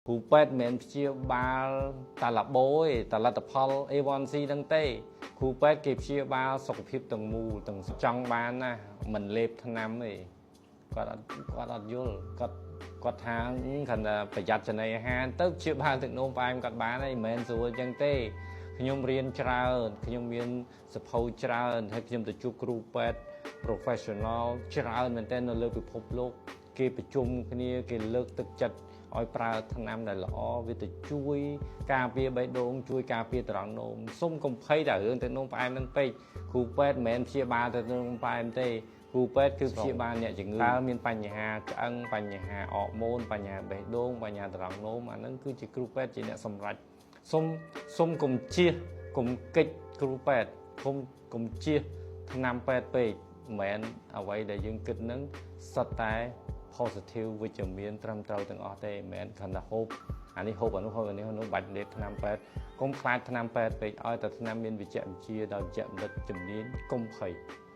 គ្រូពេទ្យមិនមែនព្យាបាលតាឡាបូទេ តាលទ្ធផល A1C ហ្នឹងទេ គ្រូពេទ្យគេព្យាបាលសុខភាពទាំងមូលទាំងចង់បានណា មិនលេបថ្នាំទេ គាត់អត់យល់ គាត់ថាគ្រាន់តែប្រយ័ត្នចំណីអាហារទៅព្យាបាលទឹកនោមផ្អែមគាត់បានហើយ មិនមែនស្រួលអញ្ចឹងទេ។ ខ្ញុំរៀនច្រើន ខ្ញុំមានសភៅច្រើន ហើយខ្ញុំទៅជួបគ្រូពេទ្យ professional ច្រើនមែនទែននៅលើពិភពលោក គេប្រជុំគ្នា គេលើកទឹកចិត្តឲ្យប្រើថ្នាំដែលល្អ វាទៅជួយការពារបេះដូង ជួយការពារត្រង់នោម។ សុំកុំភ័យតែរឿងទឹកនោមផ្អែមនឹងពេក គ្រូពេទ្យមិនមែនព្យាបាលទឹកនោមផ្អែមទេ គ្រូពេទ្យគឺព្យាបាលអ្នកជំងឺ តើមានបញ្ហាឆ្អឹង បញ្ហាអរម៉ូន បញ្ហាបេះដូង បញ្ហាត្រង់នោម អាហ្នឹងគឺជាគ្រូពេទ្យជាអ្នកសម្រេច។ សុំកុំជៀស កុំកិច្ចគ្រូពេទ្យ កុំជៀសថ្នាំពេទ្យពេក មិនមែនអ្វីដែលយើងគិតនឹងសុទ្ធតែ positive វិជ្ជមានត្រឹមត្រូវទាំងអស់ទេ មិនមែនគ្រាន់តែហូបអានេះហូបអានោះ ហូបអានេះនោះ បាច់លេបថ្នាំពេទ្យ។ កុំខ្លាចថ្នាំពេទ្យពេក ឲ្យតែថ្នាំមានវិជ្ជវិទ្យាដោយវិជ្ជបណ្ឌិតជំនាញ កុំភ័យ។